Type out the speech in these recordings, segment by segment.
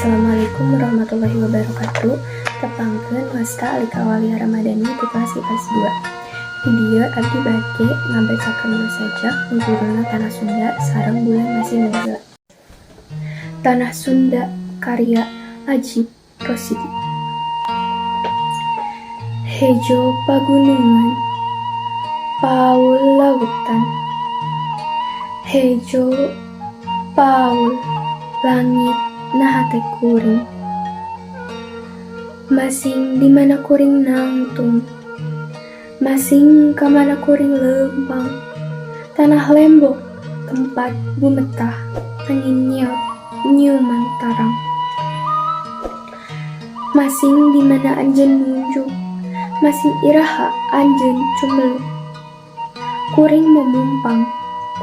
Assalamualaikum warahmatullahi wabarakatuh. Tepangkeun, wasta Alika Walia Ramadhani ti kelas IPS 2. Di dieu abdi bade ngabacakeun dua sajak nu judulna Tanah Sunda sareng Bulan Masih Nu Baheula. Tanah Sunda karya Ajip Rosidi. Hejo pagunungan, paul lautan. Hejo paul langit na hate kuring. Masing di mana kuring nangtung, masing ka mana kuring leumpang. Tanah lembok tempat bumetah angin nyiot nyiuman tarang. Masing di mana anjeun nunjuk, masing iraha anjeun cumeluk. Kuring momumpang,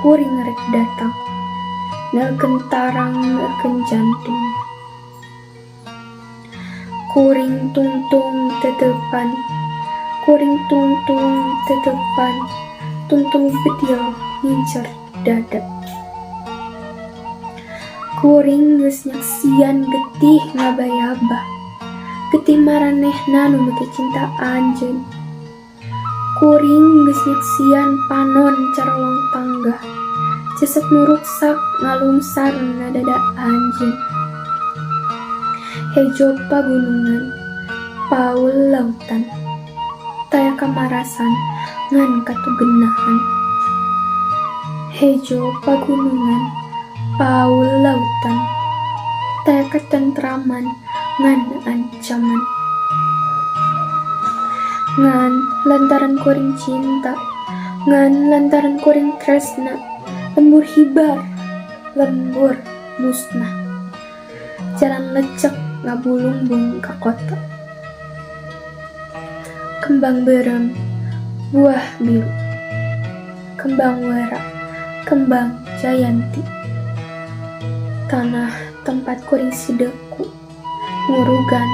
kuring rek datang, neukeun tarang, neukeun jantung. Kuring tungtung teuteupan, kuring tungtung teuteupan, tungtung bedil ngincer dada. Kuring geus nyaksian getih ngabayabah, getih maranehna nu beuki cinta anjeun. Kuring geus nyaksian panon carolong tanggah, jasad nu ruksak ngalungsar na dada anjeun. Hejo pagunungan, paul lautan, taya kamarasan ngan katugenahan. Hejo pagunungan, paul lautan, taya katentraman ngan ancaman. Ngan lantaran kuring cinta, ngan lantaran kuring tresna, lembur hibar, lembur musnah. Jalan lecek ngabulungbung ka kota. Kembang beureum, buah biru. Kembang wara, kembang jayanti. Tanah tempat kuring sideku, ngurugan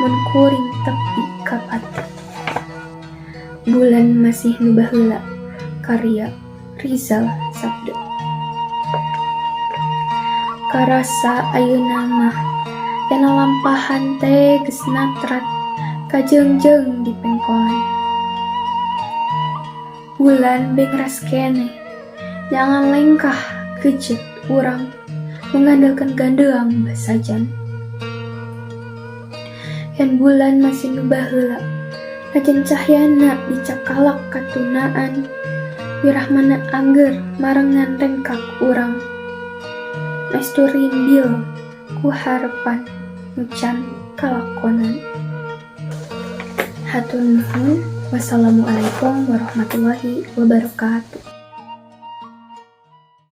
mun kuring tepi ka pati. Bulan Masih Nu Baheula karya Rizal Sabda. Karasa ayeuna mah yen lalampahan teh geus natrat kajeungjeung di pengkolan. Bulan bengras keneh, jangan lengkah gejet urang nu ngandalkeun gandeang basajan. Yen bulan masih nu baheula, najan cahyana dicakalak katunaan, wirahmana angger marengan rengkak urang. Maestu rimbil ku harepan nu can kalakonan. Hatur nuhun. Wassalamualaikum warahmatullahi wabarakatuh.